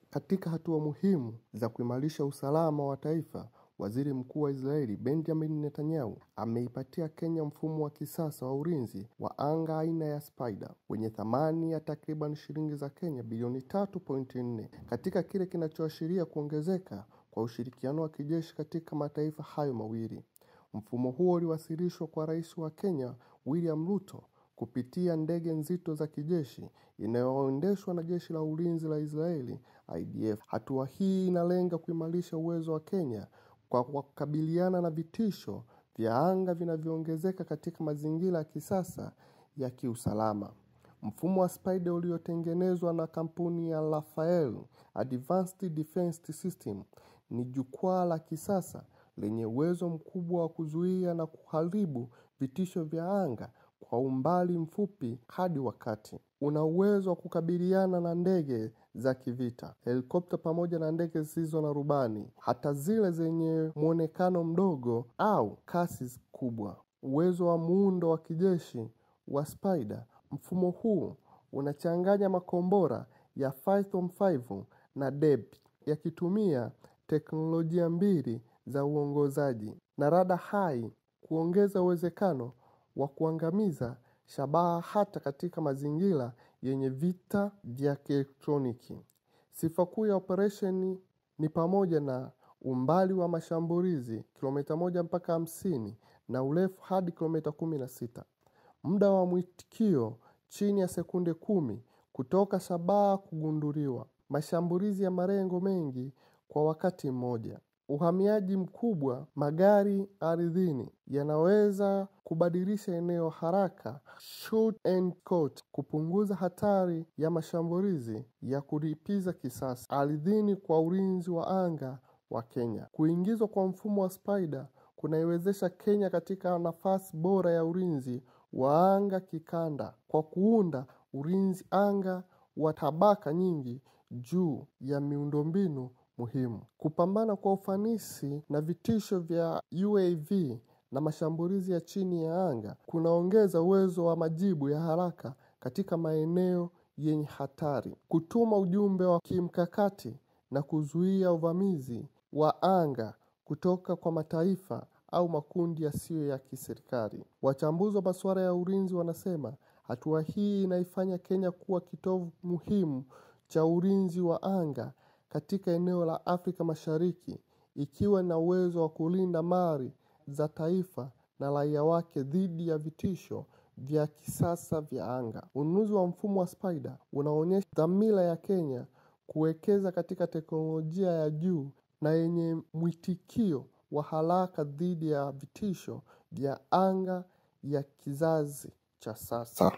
Katika hatua muhimu za kuimarisha usalama wa taifa, Waziri Mkuu wa Israeli Benjamin Netanyahu ameipatia Kenya mfumo wa kisasa wa ulinzi wa anga aina ya Spider wenye thamani ya takriban shilingi za Kenya bilioni 3.4 katika kile kinachoashiria kuongezeka kwa ushirikiano wa kijeshi katika mataifa hayo mawili. Mfumo huo uliwasilishwa kwa Rais wa Kenya William Ruto kupitia ndege nzito za kijeshi inayoendeshwa na jeshi la ulinzi la Israeli IDF. Hatua hii inalenga kuimarisha uwezo wa Kenya kwa kukabiliana na vitisho vya anga vinavyoongezeka katika mazingira ya kisasa ya kiusalama. Mfumo wa Spider uliotengenezwa na kampuni ya Rafael Advanced Defense System ni jukwaa la kisasa lenye uwezo mkubwa wa kuzuia na kuharibu vitisho vya anga kwa umbali mfupi hadi wa kati. Una uwezo wa kukabiliana na ndege za kivita, helikopta pamoja na ndege zisizo na rubani, hata zile zenye mwonekano mdogo au kasi kubwa. Uwezo wa muundo wa kijeshi wa Spider. Mfumo huu unachanganya makombora ya Python 5 na DEB yakitumia teknolojia mbili za uongozaji na rada hai kuongeza uwezekano wa kuangamiza shabaha hata katika mazingira yenye vita vya kielektroniki. Sifa kuu ya operesheni ni pamoja na umbali wa mashambulizi kilomita 1 mpaka 50 na urefu hadi kilomita 16. Muda wa mwitikio chini ya sekunde 10 kutoka shabaha kugunduliwa. Mashambulizi ya malengo mengi kwa wakati mmoja. Uhamiaji mkubwa, magari ardhini yanaweza kubadilisha eneo haraka, shoot and coat, kupunguza hatari ya mashambulizi ya kulipiza kisasi ardhini kwa ulinzi wa anga wa Kenya. Kuingizwa kwa mfumo wa Spider kunaiwezesha Kenya katika nafasi bora ya ulinzi wa anga kikanda kwa kuunda ulinzi anga wa tabaka nyingi juu ya miundombinu muhimu. Kupambana kwa ufanisi na vitisho vya UAV na mashambulizi ya chini ya anga kunaongeza uwezo wa majibu ya haraka katika maeneo yenye hatari, kutuma ujumbe wa kimkakati na kuzuia uvamizi wa anga kutoka kwa mataifa au makundi yasiyo ya kiserikali. Wachambuzi wa masuala ya ulinzi wanasema hatua hii inaifanya Kenya kuwa kitovu muhimu cha ulinzi wa anga katika eneo la Afrika Mashariki, ikiwa na uwezo wa kulinda mali za taifa na raia wake dhidi ya vitisho vya kisasa vya anga. Ununuzi wa mfumo wa Spider unaonyesha dhamira ya Kenya kuwekeza katika teknolojia ya juu na yenye mwitikio wa haraka dhidi ya vitisho vya anga ya kizazi cha sasa.